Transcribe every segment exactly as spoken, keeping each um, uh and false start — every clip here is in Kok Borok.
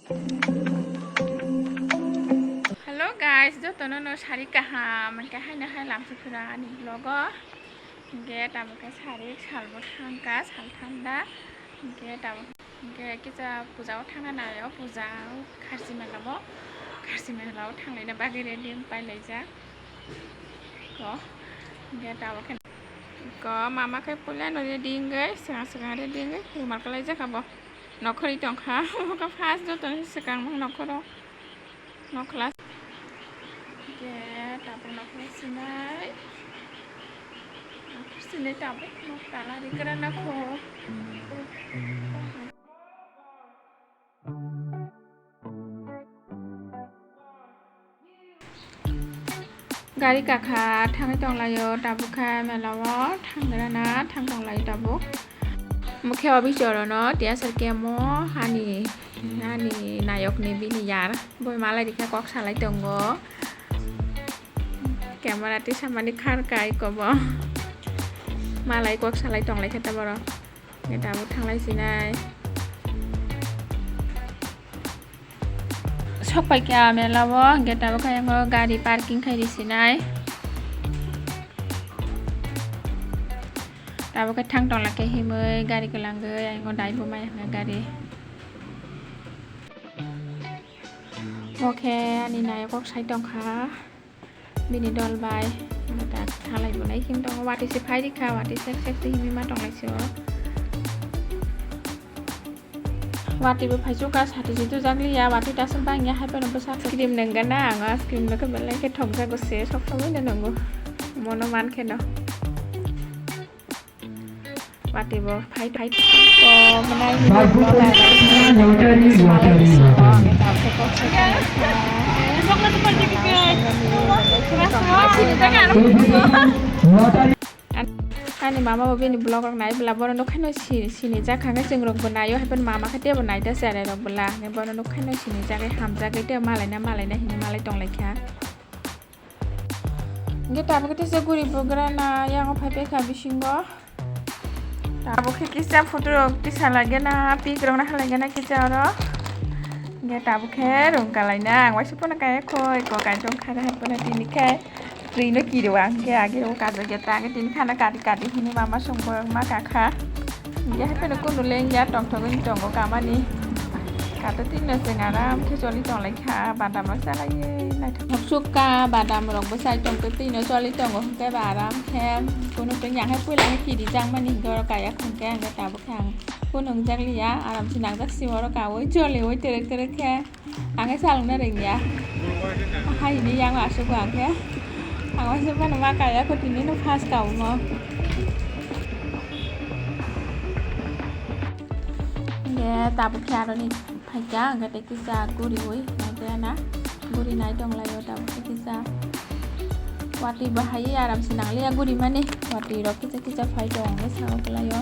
Hello guys, jotono no sari kaham, hwnkhe haino hai lamsukha ani vlog o. Hwnkhe tabuk khe sari salbo thangkha, sal thanda. Hwnkhe tabuk, hwnkhe kisa puja o thangna naio, puja o kharchi mela bo, kharchi mela o thanglaina bagwi ready wng pai laijak. Ko, hwnkhe tabuk khe ko mama khe puila no ready wngwi, swkang swkang ready wngwi rumal kwlai jakha bo. Nokhorwi tongkha, omo khe first joto ni swkang nokhoro. Nokhla. Hwnkhe tabuk nokhla sinai. Nokhla sinai tabuk nok tala ri kwrwna kho. Gari kakha thangwi tonglaio tabuk khe mela o thanggrana thang tonglaio tabuk. Mokhe o bichoro no tiyasar kemo hani nani nayok ni bini yar boi malai rikha kok salai tongo. Camera tisa mani kharkai kobo malai kok salai tonglai khe ta borok. Hwnkhe tabuk thanglai sinai. Sok pai kha mela o, hwnkhe tabuk khe ayang o gari parking khai ri sinai. Tabuk khe thang tong la khe himwi gari kwlangwi ayang o daibo maya hwnwi gari. Omo khe ani nayok kok sai tong kha. Bini dol bai. Thalai bo nai him tongo, watwi se phai rikha, watwi sek sek se himwi ma tonglai se o. Watwi bo phai chukha, sati se tujak liya, watwi ta se bang ya, hai phano bwsa ice cream nang gana, ang o ice cream no khe belai khe thok jago se, sok somoi no nango, mono man khe no. Watwi bo phai phai. O mwnai ni vlogger. Lottery, lottery, lottery. Ani mama bo bini vlog rok nai bwla, bono nukhaino si-, sini jak kha khe chwng rok bo naio, hai phano mama khe teibo naida cherai rok bwla, bono nukhaino sini jak khe hamjak khe tei malaina malaina hinwi malai tong lai kha. Hwnkhe tabuk khe tesa guri bugra na yang phai paikha bisingo. Tabuk khe kisa photo rok tisa lai gana, pic rok na halai gana kisa oro. Hwnkhe tabuk khe rung kalai na, ang waisa phano kaya khoi, ko kai tong kha, hai phano tini khe twi no kiri o, ang khe age o kajak ya ta, age tini khana kari kari hwnwi mama song bo ma kakha. Hwnkhe hai phano kunu lengya tongthogwi tongo kamani. Kato tini no chwng aram khe choli tong lai kha, badam rok salaiwi naithok. Sukha badam rok bwsai tongtwi twi no choli tongo hwnkhe ba aram khe kunu tong ya hai puila khe kiri jakmani hwnkhe oro kaya hwnkhe ang khe tabuk khe ang kunu wngjak liya aram se nangjak simi oro kawi choliwi twrwk twrwk khe. Ang khe salokna rwngya. Hai hwnwi yang aswk ang khe. Ang waisa phano ma kaya kho tini no first ka omo. Hwnkhe tabuk khe aroni phaikha, hwnkhe tei kisa guriwi naikhe na. Guri nai tonglaio tabuk khe kisa. Watwi bahai aram se nangliya guri mani. Watwi rok kisa kisa phai tong hwnkhe sao kwlaio.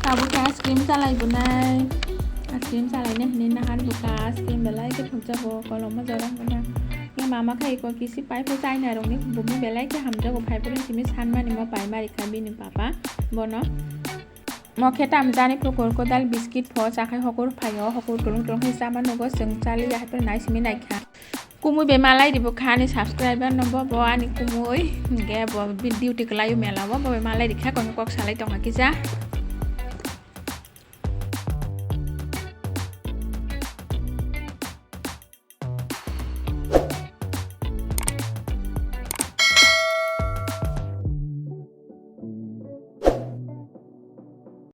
Tabuk khe ice cream chalai bunai. Ice cream chalaina hinwi nahan bukha, ice cream belai khe thokjago, kolokma jora wngkha. Nge mama khai ko kisi pai phu China rokni bumung belai khe hamjago, phai phuru simi sanmani mo pai mari kha bini papa bono. Mo khe tam jani pho kurkudal biscuit pho chakhai hokur phaio, hokur tulung tulung khe chama nugo chwng chali ya haphir nai simi naikha. Kumui bai malai ribo kha ani subscriber no bo, bo ani kumui hingke bo bi-, duty kwlaio mela o, bo bai malai rikha kok salai tongkha kisa.